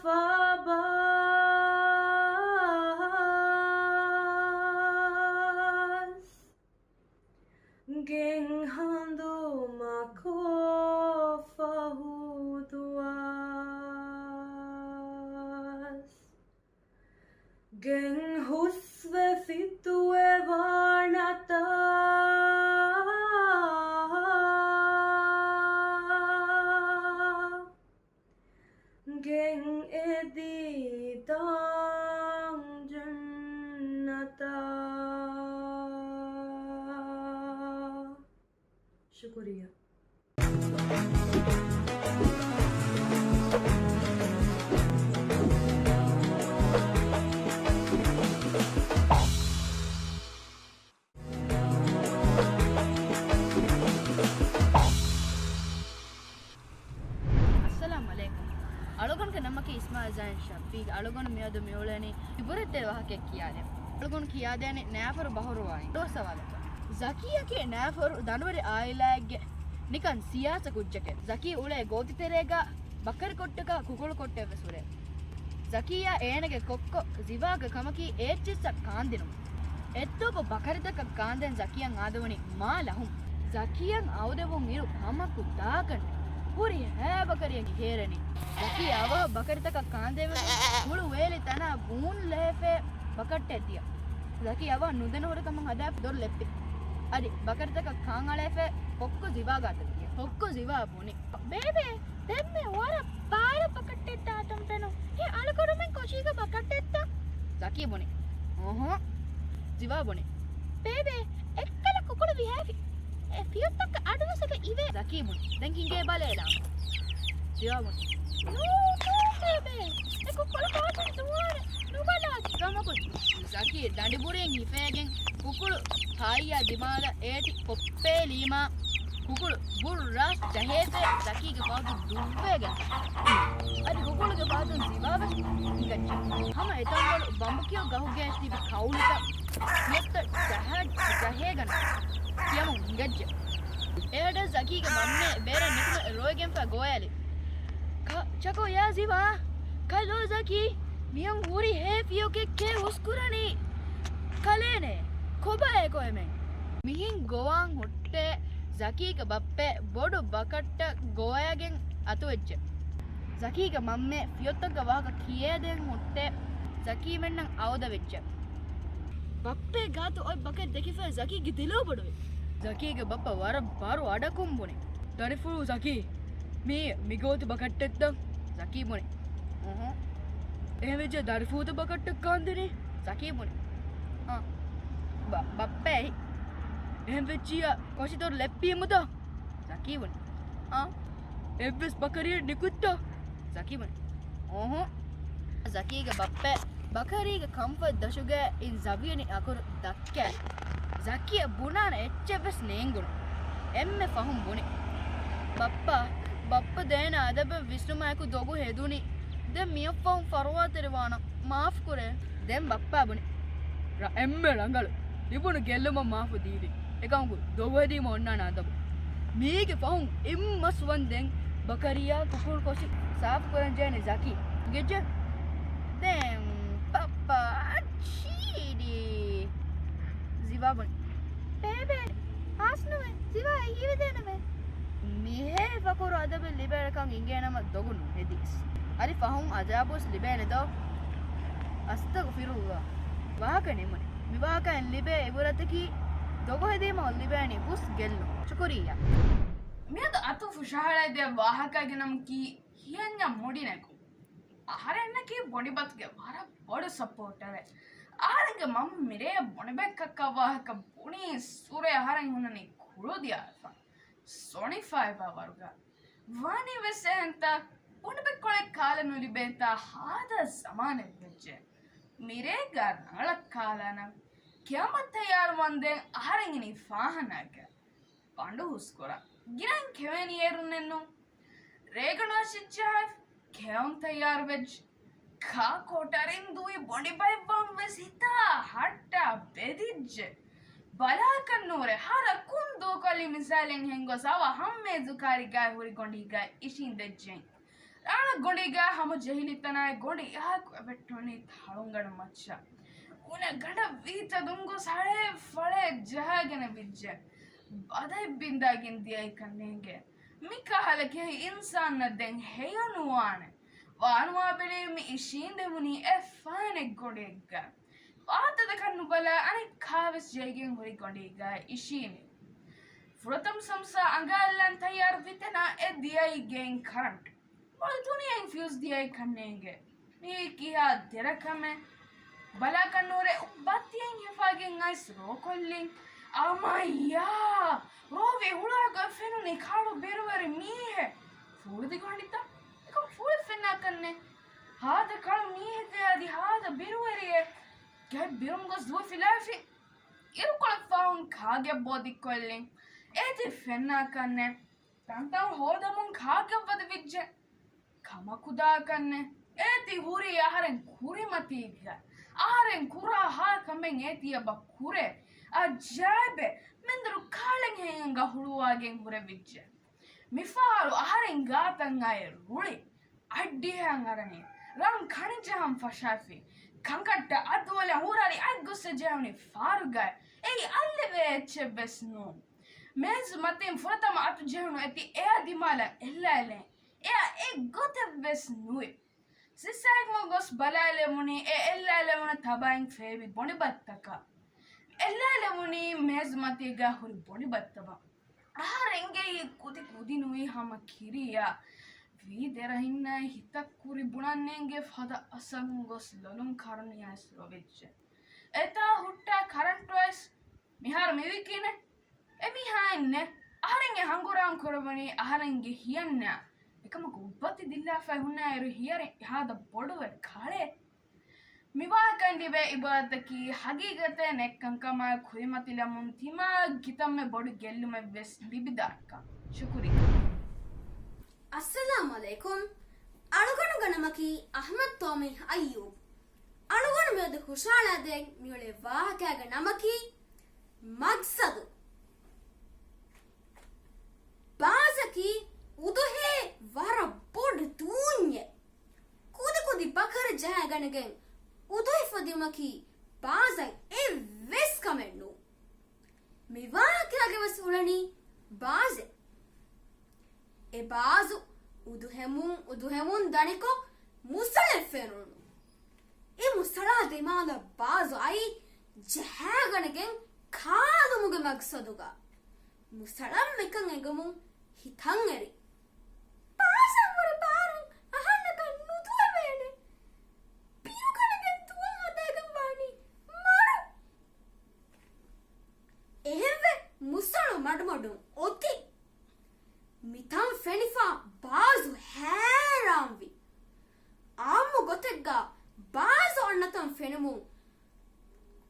ގެން ހަނދުމަކޮށް ފަހު ދުވަސް ގެން ހުސްވެ ފިތުވެވާނަތާ ގެން އެދި ދާން ޖަންނަތާ. ޝުކުރިއްޔާ. އައްސަލާމު ޢަލައިކުމް. އަޅުގަނޑުގެ ނަމަކީ އިސްމާޢީލް ޒައިން ޝަފީޤް. އަޅުގަނޑު މިއަދު މިއުޅެނީ އިބުރަތްތެރި ވާހަކައެއް ކިޔާދޭން. އަޅުގަނޑު ކިޔާދޭނީ ނައިފަރު ބަހުރުވާއި. ދޯ ސަވާލަކަށް. ޒަކީއަކީ ނައިފަރު ދަނޑުވެރި އާއިލާއެއްގެ ނިކަން ސިޔާސަ ކުއްޖެކޭ. ޒަކީ އުޅޭ ގޯތިތެރޭގަ ބަކަރި ކޮއްޓަކާ ކުކުޅު ކޮއްޓެއްވެސް ހުރޭ. ޒަކީއާ އޭނަގެ ކޮއްކޮ ޒިވާގެ ކަމަކީ އޭއްޗިއްސަށް ކާންދިނުން. އެއްދުވަކު ބަކަރިތަކަށް ކާންދޭން ޒަކީއަށް އާދެވުނީ މާ ލަހުން. ޒަކީއަށް އައުދެވުން އިރު ހަމަކު ދާކަށް ހުރި ހައި ބަކަރިއަކީ ހޭރެނީ. ޒަކީ އަވަހަށް ބަކަރިތަކަށް ކާންދެވި ހުޅު ވޭލި ތަނާ ބޫން ލެހެފޭ ބަކައްޓެއް ދިޔަ. ޒަކީ އަވަހަށް ނުދެނެ ހުރި ކަމަށް ހަދާފަ ދޮރު ލެއްޕި. އަދި ބަކަރިތަކަށް ކާން އަޅާފަ ކޮއްކޮ ޒިވާ ގާތަށް ދިޔަ. ކޮއްކޮ ޒިވާ ބުނި. ބޭބެ، ދެންމެ ވަރަށް ބާރަށް ބަކައްޓެއް ދާތަން ފެނުން. ހޭ އަޅުގަނޑުމެން ކޮށީގަ ބަކައްޓެއްތަ؟ ޒަކީ ބުނި. އުނހު. ޒިވާ ބުނި. ބޭބެ، އެއްކަލަ ކުކުޅު ވިހާފި. އެ ފިޔޮއްތަކަށް އަޑުވެސް އެބަ އިވޭ. ޒަކީ ބުނި. ދެން ހިނގޭ ބަލައެލާ. ޒިވާ ބުނި. ނޫ، ނޫ ބޭބެ. އެ ކުކުޅު ކޯޗެއް ދުވާރެ. ނުބަލާ. ކަމަކު، ޒަކީ ދަނޑިބުރިން ހިފޭގެން ކުކުޅު ކާއިޔާ ދިމާލަށް އޭތި ކޮއްޕޭ ލީމާ ކުކުޅު ބުއްރާސް ޖަހޭފަ ޒަކީގެ ފަހަތުން ދުއްވޭގެން. އަދި ކުކުޅުގެ ފަހަތުން ޒިވާވެސް ހިނގައްޖެ. ހަމަ އެތަންކޮޅު ބަނބުކިޔޯ ގަހުގައި ތިބި ކައުޅުތައް ފިޔޮއްތައް ޖަހާ-، ޖަހޭގަން ކިޔަމުން ހިނގައްޖެ. އެއަޑަށް ޒަކީގެ މަންމަ ބޭރަށް ނިކުމެ ރޮއިގެންފަ ގޮވައިލި. ކަ-، ޗަކޯ ޔާ ޒިވާ، ކަލޯ ޒަކީ، މިއަން ހުރި ހޭ ފިޔޮކެއްކޭ ހުސްކުރަނީ. ކަލޭނެ، ކޮބާއޭ ކޮއެމެން؟ މިހެން ގޮވާން ހުއްޓޭ، ޒަކީގެ ބައްޕަ ބޮޑު ބަކައްޓަށް ގޮވައިގެން އަތުވެއްޖެ. ޒަކީގެ މަންމަ ފިޔޮތަކަށް ވާހަކަ ކިޔައިދޭން ހުއްޓޭ، ޒަކީމެންނަށް އައުދަވެއްޖެ. ބައްޕަ ގާތު އޮތް ބަކައްޓެއް ދެކިފަ ޒަކީގެ ދިލޯ ބޮޑުވި. ޒަކީގެ ބައްޕަ ވަރަށް ބާރު އަޑަކުން ބުނި. ދަރިފުޅު ޒަކީ، މީ މިގޯތި ބަކައްޓެއްތަ؟ ޒަކީ ބުނި. އުހު. އެހެން ވެއްޖެ ދަރިފުޅުތައް ބަކައްޓަށް ކާންދިނީ؟ ޒަކީ ބުނި. އާ. ބަ-، ބައްޕަ އެހި. އެހެން ވެއްޖިއްޔާ ކޮށި ދޮރު ލެއްޕީމުތަ؟ ޒަކީ ބުނި. އާ. އެއްވެސް ބަކަރިއެއް ނިކުތްތަ؟ ޒަކީ ބުނި. އުހު. ޒަކީގެ ބައްޕަ ބަކަރީގެ ކަންފަތް ދޮށުގައި އިން ޒަވިޔަނި އަކުރު ދައްކައި. ޒަކީއަށް ބުނާނެ އެއްޗެއްވެސް ނޭނގުނު. އެންމެ ފަހުން ބުނި. ބައްޕަ، ބައްޕަ ދޭނަ އަދަބެއް ވިސްނުމާއެކު ދޮގު ހެދުނީ. ދެން މިއަށްފަހުން ފަރުވާތެރިވާނަން. މާފުކުރޭ. ދެން ބައްޕަ ބުނި. ރަ-، އެންމެ ރަނގަޅު. ލިބުނު ގެއްލުމަށް މާފު ދީވި. އެކަމަކު ދޮގު ހެދީމަ އޮންނާނެ އަދަބު. މީގެ ފަހުން އިއްމަސްވަންދެން ބަކަރިއާ ކުކުޅު ކޮށި ސާފުކުރަން ޖެހެނީ ޒަކީ. ގެއްޖެ؟ ދެން ބައްޕަ އައްޗީޑީ. ޒިވާ ބުނި. ބޭބެ، ހާސްނުވޭ. ޒިވާ އެ ހީވެދޭނަމޭ. މިހޭ ފަޚުރު އަދަބެއް ލިބޭނެކަން އިނގޭނަމަ ދޮގު ނުހެދީސް. އަދި ފަހުން އަޒާބުވެސް ލިބޭނެ ދޯ. އަސްތަޣުފިރުﷲ. ވާހަކަ ނިމުނި. މި ވާހަކައިން ލިބޭ އިބުރަތަކީ ދޮގު ހެދީމަ ލިބޭނީ ހުސް ގެއްލުން. ޝުކުރިއްޔާ. މިއަދު އަތުފުށަހަޅައިދޭ ވާހަކައިގެ ނަމަކީ ހިޔަންޏަ މުޑިނެކު. އަހަރެންނަކީ ބޮޑިބަތުގެ ވަރަށް ބޮޑު ސަޕޯޓަރެއް. އަހަރެންގެ މަންމަ މިރޭ ބޮޑިބަތް ކައްކާ ވާހަކަ ބުނީ ސުރެ އަހަރެން ހުންނަނީ ކުޅުދިޔާފަ. ސޮނިފައިވާ ވަރުގަ. ވާނީ ވެސް އެހެންތަ؟ ބޮޑިބަތްކޮޅެއް ކާލަން ނުލިބޭތާ ހާދަ ޒަމާނެއް ވެއްޖެ. މިރޭގަ ރަނގަޅަށް ކާލާނަން. ކިޔާމަތް ތައްޔާރުވަންދެން އަހަރެން އިނީ ފާހާނާގަ. ބަނޑު ހުސްކުރާ. ގިނައިން ކެވޭނީ އޭރުންނެއްނު. ރޭގަނޑު އަށިއްޖަހައި ކެއުން ތައްޔާރުވެއްޖެ. ކާކޯޓަރިން ދޫއި ބޮޑިބަތްވަން ވެސް ހިތާ ހައްޓާ ބެދިއްޖެ. ބަލާކަށް ނުވުރެ ހަރަކުން ދޫކޮށްލި މިސާލެއް ހެންގޮސް އަވަ ހަމްމޭޒު ކާރިގާ ހުރި ގޮނޑީގާ އިށީނދެއްޖެ. ރާޅަ ގޮނޑީގަ ހަމަ ޖެހިލި ތަނާއި ގޮނޑި އެހާ ކުއެބެއްޓުނީ ތަޅުންގަނޑު މައްޗަށް. އުނަ ގަނޑަށް ވީތަ ދުންގޮސް ހަޅޭ ފަޅޭ ޖަހާގެނެ ވިއްޖެ. ބަދައެއް ބިންދާގެން ދިޔައީކަށް ނޭނގެ. މި ކަހަލަ ކެހި އިންސާންނަށް ދެން ހެޔޮނުވާނެ. ވާނުވާ ބެލީ މި އިށީނދެވުނީ އެއް ފަހެނެއް ގޮނޑިއެއްގަ. ވާހަކަތަކަށް ނުބަލާ އަނެއްކާވެސް ޖެހިގެން ހުރި ގޮނޑީގަ އިށީނެ. ފުރަތަމަ ސަމްސާ އަނގައަށްލަން ތައްޔާރު ވިތެނާ އެ ދިޔައީ ގެއިން ކަރަންޓް. މޮޅި ދުނިޔެއިން ފިއުޒް ދިޔައީކަށް ނޭނގެ. މީ ކިހާ ދެރަ ކަމެއް؟ ބަލާކަށް ނުވަރެ ބައްތިއެއް ހިފާގެން އައިސް ރޯކޮށްލިން. އާމާ ޔާ! ރޯވި ހުޅާގޮތް ފެނުނީ ކަޅު ބިރުވެރި މީހެއް. ފޫޅުދިގު ހަނިތާ؟ އެކަމަ ފޫޅެއް ފެންނާކަށްނެއް. ހާދަ ކަޅު މީހެއްގެ އަދި ހާދަ ބިރުވެރިއެއް. ގެ ބިރުން ގޮސް ދުވެފިލާފި. އިރުކޮޅެއް ފާހުން ކާގެއަށް ބޯ ދިއްކޮށްލިން. އޭތި ފެންނާކަށްނެއް. ތަންތަން ހޯދަމުން ކާގެއަށް ވަދެވިއްޖެ. ކަމަކުދާކަށްނެއް. އޭތި ހުރީ އަހަރެން ކުރިމަތީގަ. އަހަރެން ކުރާ ހާ ކަމެއް އޭތި އެބަ ކުރޭ. އަޖައިބެއް. މެންދުރު ކާޅެން ހެޔޮ އަނގަ ހުޅުވާގެން ހުރެވިއްޖެ. މިފަހަރު އަހަރެން ގާތަށް އައި ރުޅި. އައްޑިހައަށް އަރަނީ. ރަން ކަނި ޖަހަން ފަށާފި. ކަނގައްޓަށް އަތުވެލަ ހުރަރި އަތް ގޮސް ޖެހުނީ ފާރުގައި. އެއީ އައްލެވޭ އެއްޗެއްވެސް ނޫން. މޭޒު މަތިން ފުރަތަމަ އަތު ޖެހުނު އޭތި އެއަށް ދިމާލަށް އެއްލައިލެން. އެއަށް އެއްގޮތެއްވެސް ނުވި. ސިއްސައިގަ ގޮސް ބަލާލެވުނީ އެ އެއްލައިލެވުނު ތަބައިން ފޭބި ބޮނޑިބައްތަކަށް. އެއްލައިލެވުނީ މޭޒު މަތީގަ ހުރި ބޮނޑިބައްތަވަށް. އަހަރެންގެ ކުދި ކުދި ނުވި ހަމަ ކިރިޔާ. ވީ ދެރަހިންނާއި ހިތަށް ކުރި ބުނަން ނޭނގެ ފަދަ އަސަރުން ގޮސް ލޮލުން ކަރުނިޔާސް ރޮވިއްޖެ. އެތާ ހުއްޓާ ކަރަންޓު އައިސް މިހާރު މިވީ ކިހިނެއް؟ އެމީހާއެއްނެއް. އަހަރެން އެ ހަނގުރާމަ ކުރެވުނީ އަހަރެންގެ ހިޔަންނާ. އެކަމަކު އުއްބަތި ދިއްލާފައި ހުންނައިރު ހިޔަރެއް އެހާދަ ބޮޑުވެ ކަޅޭ. މިވާހަކައިން ލިބޭ އިބްރަތަކީ ހަގީގަތެއް ނެތްކަންކަމާ ކުރިމަތިލަމުން ތިމާ ކިތަންމެ ބޮޑު ގެއްލުމެއްވެސް ލިބިދާނެކަން. ޝުކުރިއްޔާ. އައްސަލާމު ޢަލައިކުމް. އަޅުގަނޑުގެ ނަމަކީ އަޙްމަދު ތޯމީހް އައްޔޫބް. އަޅުގަނޑު މިއަދު ހުށަހަޅާދޭން މިއުޅޭ ވާހަކައިގެ ނަމަކީ މަގްސަދު. ބާޒަކީ އުދުހޭ ވަރަށް ބޮޑު ދޫންޏެއް. ކުދި ކުދި ބަކަރު ޖަހައިގަނެގެން އުދުހިފަ ދިއުމަކީ ބާޒަށް އެއްވެސް ކަމެއް ނޫން. މި ވާހަކައިގަވެސް އުޅެނީ ބާޒެއް. އެ ބާޒު އުދުހެމުން އުދުހެމުން ދަނިކޮށް މުސަޅެއް ފެނުނު. އެ މުސަޅާ ދިމާލަށް ބާޒު އައީ ޖަހާގަނެގެން ކާލުމުގެ މަގްސަދުގަ. މުސަޅަށް މިކަން އެނގުމުން ހިތަށް އެރި. ބާޒަށްވުރެ ބާރަށް އަހަންނަކަށް ނުދުވެވޭނެ. ބިރުގަނެގެން ދުވަން ހަދާގެން ވާނީ މަރު. އެހެންވެ މުސަޅު މަޑުމަޑުން އޮތީ. މިތަން ފެނިފާ ބާޒު ހައިރާންވި. އާއްމު ގޮތެއްގަ ބާޒު އޮންނަތަން ފެނުމުން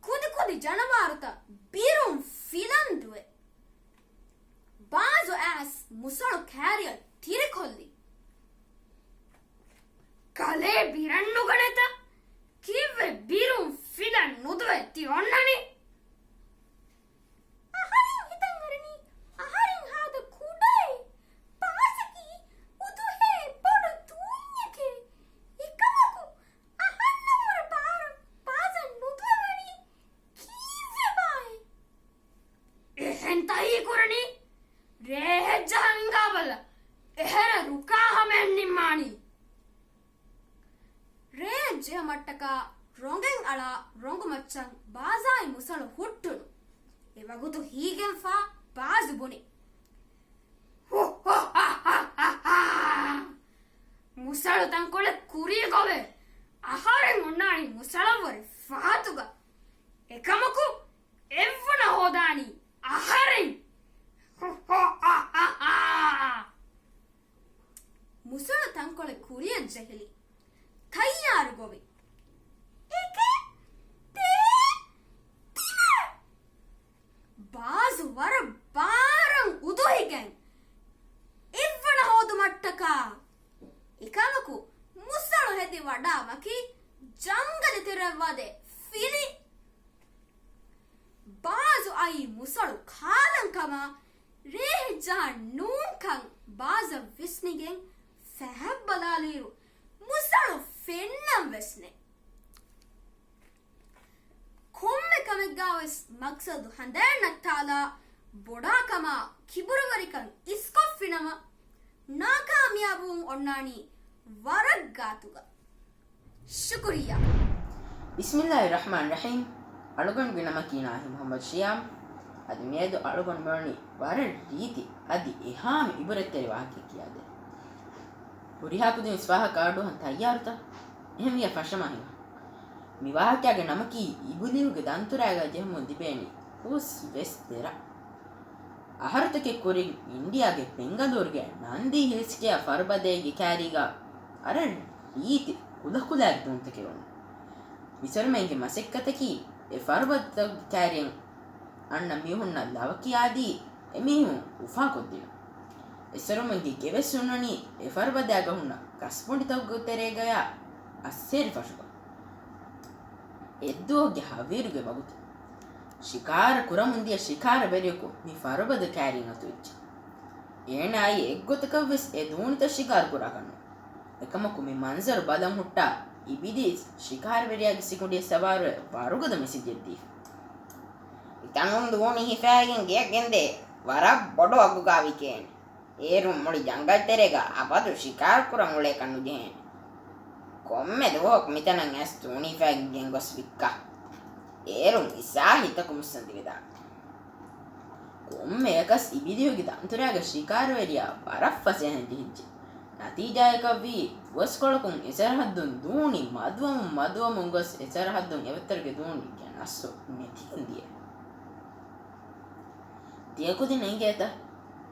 ކުދި ކުދި ޖަނަވާރުތައް ބިރުން ފިލަން ދުވެ. ބާޒު އައިސް މުސަޅު ކާރިއަށް ތިރިކޮށްލި. ކަލޭ ބިރަށް ނުގަނެތަ؟ ކީއްވެ ބިރުން ފިލަން ނުދުވެ ތި އޮންނަނީ؟ އަހަރެން ހިތަށް އަރަނީ އަހަރެން ހާދަ ކުޑައެއް. ބާޒަކީ އުދުހޭ ބޮޑު ދޫންޏެކޭ. އެކަމަކު އަހަންނަށްވުރެ ބާރަށް ބާޒަށް ނުދުވެވަނީ ކީއްވެބާއޭ؟ އެހެންތަ ހީކުރަނީ؟ ރޭހެއްޖަހަން އިނގާބަލަ. އެހެރަ ރުކާ ހަމައެއް ނިންމާނީ. ރޭހެއްޖެހުމަށްޓަކާ ރޮނގެން އަޅާ ރޮނގުމައްޗަށް ބާޒާއި މުސަޅު ހުއްޓުނު. އެވަގުތު ހީގެންފާ ބާޒު ބުނި. މުސަޅު ތަންކޮޅެއް ކުރީ ގޮވޭ. އަހަރެން އޮންނާނީ މުސަޅަށްވުރެ ފަހަތުގަ. އެކަމަކު އެއްވުނަ ހޯދާނީ އަހަރެން. މުސަޅު ތަންކޮޅެއް ކުރިއަށް ޖެހިލި. ތައްޔާރު ގޮވި. އެކެއް، ދޭއް، ތިނެއް. ބާޒު ވަރަށް ބާރަށް އުދުހިގެން އެއްވަނަ ހޯދުމަށްޓަކާ. އެކަމަކު މުސަޅު ހެދި ވަޑާމަކީ ޖަންގަލެއް ތެރެއަށް ވަދެ ފިލި. ބާޒު އައީ މުސަޅު ކާލަން ކަމަށް ރޭހެއްޖަހާ ނޫންކަން ބާޒަށް ވިސްނިގެން ފަހަށް ބަލާލިއިރު މުސަޅު ފެންނަން ވެސް ނެތް. ކޮންމެ ކަމެއްގާވެސް މަގްސަދު ހަނދާން ނައްތާލާ ބޮޑާކަމާ ކިބުރުވެރިކަން އިސްކޮށްފިނަމަ، ނާކާމިޔާބުވުން އޮންނާނީ ވަރަށް ގާތުގަ. ޝުކުރިއްޔާ. ބިސްމިއްލާހި ރަޙްމާނި ރަޙީމް. އަޅުގަނޑުގެ ނަމަކީ ނާހިމް މުޙައްމަދު ޝިޔާމް. އަދި މިއަދު އަޅުގަނޑު މިވަނީ ވަރަށް ރީތި އަދި އެހާމެ އިބުރަތްތެރި ވާހަކައެއް ކިޔާދޭން. ހުރިހާ ކުދިން ވެސް ވާހަކަ އަޑުއަހަން ތައްޔާރުތަ؟ އެހެންވިއްޔާ ފަށަމާ ހިނގާ. މި ވާހަކައިގެ ނަމަކީ އިބިލީހުގެ ދަންތުރާގަ ޖެހެމުން ލިބޭނީ ހުސް ވެސް ދެރަ. އަހަރުތަކެއް ކުރިން އިންޑިއާގެ ބެންގަލޫރުގެ ނަންދީ ހިލްސް ކިޔާ ފަރުބަދައިގެ ކާރީގަ ވަރަށް ރީތި ކުލަކުލައިގެ ދޫންތަކެއް އޮންނަ. މިސަރުމެންގެ މަސައްކަތަކީ އެ ފަރުބަދަތަކުގެ ކާރިއަށް އަންނަ މީހުންނަށް ލަވަކި އާދީ އެމީހުން އުފާކޮށްދިނުން. އެސަރުމެންގެ ގެވެސް ހުންނަނީ އެ ފަރުބަދައިގަ ހުންނަ ގަސްބޮނޑިތަކުގެ ތެރޭގަޔާ އައްސޭރި ފަށުގަ. އެއްދުވަހުގެ ހަވީރުގެ ވަގުތު ޝިކާރަ ކުރަމުން ދިޔަ ޝިކާރަވެރިޔަކު މި ފަރުބަދަ ކާރިއަށް އަތުވެއްޖެ. އޭނާއައީ އެއްގޮތަކަށްވެސް އެ ދޫނިތައް ޝިކާރަ ކުރާކަށް ނޫން. އެކަމަކު މި މަންޒަރު ބަލަން ހުއްޓާ އިބިލީސް ޝިކާރަވެރިޔާގެ ސިކުނޑިއަށް ސަވާރުވެ ވަރުގަދަ މެސެޖެއް ދީފަ. މިތަނުން ދޫނި ހިފައިގެން ގެޔަށް ގެންދޭ، ވަރަށް ބޮޑު އަގުގަ ވިކޭނެ. އޭރުން މުޅި ޖަންގަލް ތެރޭގަ އަބަދު ޝިކާރަ ކުރަން އުޅޭކަށް ނުޖެހޭނެ. ކޮންމެ ދުވަހަކު މިތަނަށް އައިސް ދޫނި ހިފައިގެން ގޮސް ވިއްކާ. އޭރުން އިސާ ހިތަކު މުއްސަނދިވެދާނެ. ކޮންމެއަކަސް އިބިލީހުގެ ދަންތުރާގަ ޝިކާރަވެރިޔާ ވަރަށް ފަސޭހައިން ޖެހިއްޖެ. ނަތީޖާއަކަށްވީ، ދުވަސްކޮޅަކުން އެ ސަރަހައްދުން ދޫނި މަދުވަމުން މަދުވަމުން ގޮސް އެ ސަރަހައްދުން އެވައްތަރުގެ ދޫނިގެ ނައްސު ނެތިގެން ދިޔަ. ތިޔަކުދިން އެނގޭތަ؟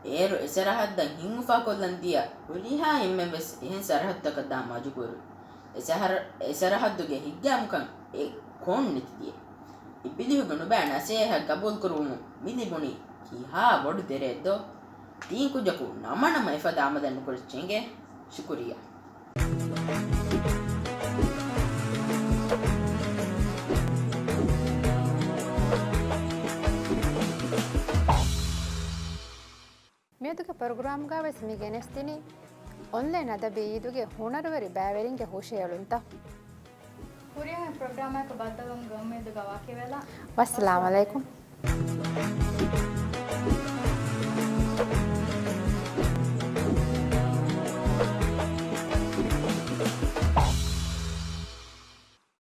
އޭރު އެ ސަރަހައްދަށް ހިތް އުފާކޮށްލަން ދިޔަ ހުރިހާ އެންމެން ވެސް އެހެން ސަރަހައްދުތަކަށް ދާން މަޖުބޫރު. އެ ސަހަރ-، އެ ސަރަހައްދުގެ ހިތްގައިމުކަން އެ ކޮން ނެތި ދިޔަ. އިބިލީހުގެ ނުބައި ނަސޭހަތް ގަބޫލުކުރުވުމުން މި ލިބުނީ ކިހާ ބޮޑު ދެރައެއްދޯ؟ ތީން ކުއްޖަކު ނަމަނަމަ އެފަދަ އަމަލެއް ނުކުރައްޗޭ އިނގޭ. ޝުކުރިއްޔާ. މިއަދުގެ ޕްރޮގްރާމްގަ ވެސް މި ގެނެސްދިނީ އޮންލައިން އަދަބީ އީދުގެ ހުނަރުވެރި ބައިވެރިންގެ ހުށަހެޅުންތައް. ހުރިހާ ޕްރޮގްރާމަކަށް ބައްދަލުވުމުގެ އުއްމީދުގަ ވަކިވެލާ. ވައްސަލާމް އަލައިކުމް.